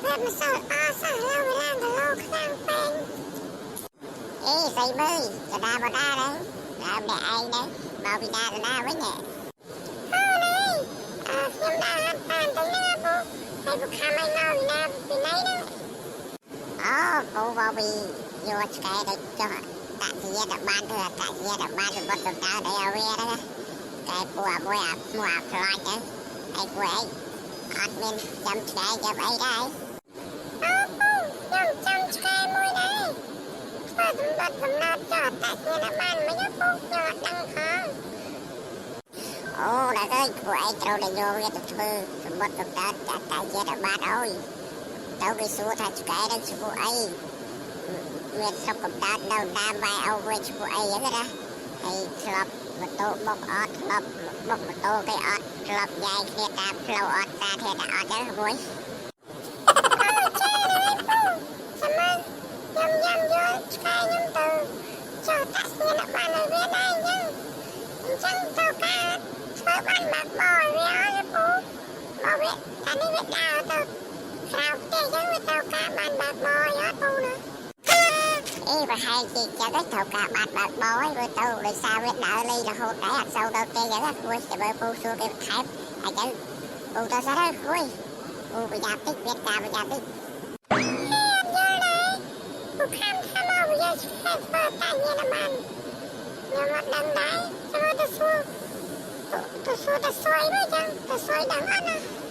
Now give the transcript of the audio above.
ភាពមិនសូវល្អសោះឡើយវាឡើងគីឡូខ្លាំងពេកអេស្អីមើលកដាបដាហ្នឹងដើមអ្នកឯងហ្នឹងមកពីណាទៅណាវិញហ៎អូនេះអើខ្ញុំដើរហាត់បានទៅណាពូហើយពូខំឲ្យមកពីណាពីណីហ្នឹងអូពូមកពីយកឆ្កែទៅចុះតាក់ជាដល់បានធ្វើតាក់ជាដល់បានសម្បត្តិសំដៅដល់ឲ្យវាហ្នឹងកែពូអាមួយអាមួយអាផ្លាច់ហ្នឹងហើយពូឯងអត់មានចាំឆ្កែចាំអីដែរអូពូខ្ញុំចាំឆ្កែមួយដែរធ្វើសម្បត្តិសំណត់ចុះតាក់ជាដល់បានមិនណាពូខ្ញុំអត់ដឹងផងអូដល់ហើយពួកឯងត្រូវតែយកវាទៅធ្វើសម្បត្តិសំដៅតាក់ជាដល់បានអើយទៅគេសួរថាឆ្កែនឹងឈ្មោះអីមានស្រុកកំណើតនៅដើមម៉ែឪវិញឈ្មោះអីហ្នឹងណាហើយធ្លាប់ម៉ូតូបុកអត់ធ្លាប់បុកម៉ូតូគេអត់ធ្លាប់ញ៉ែគ្នាតាមផ្លូវអត់សាធារណៈអត់ចឹងមួយអូចេះណាពូចាំមើលខ្ញុំញ៉ាំយកឆ្កែខ្ញុំទៅចុះតាក់ស្មានបានឲ្យវាដែរអញ្ចឹងអញ្ចឹងទៅការធ្វើបានមកបឲ្យវាឲ្យពូមកវាអានេះវាដើរទៅក្រៅផ្ទះអញ្ចឹងវាត្រូវការបានបើកបឲ្យអត់ពូណាអេប្រហែលជាចឹងឯងត្រូវការបានបើកបឲ្យមើលទៅដោយសារវាដើរលេងរហូតដែរអត់សូវដល់ទេចឹងគួយតែមើលពូសួរគេបន្ថែមអញ្ចឹងពូទៅសិនហើយគួយពូប្រយ័ត្នតិចមានការប្រយ័ត្នតិចអេអត់យល់ដែរពូខំថាមកវាឆ្កែធ្វើតាញ៉ាំបានខ្ញុំអត់ដឹងដែរចាំមើលទៅសួរទៅសួរទៅសួយមើលចឹងទៅសួយដឹងអត់ណា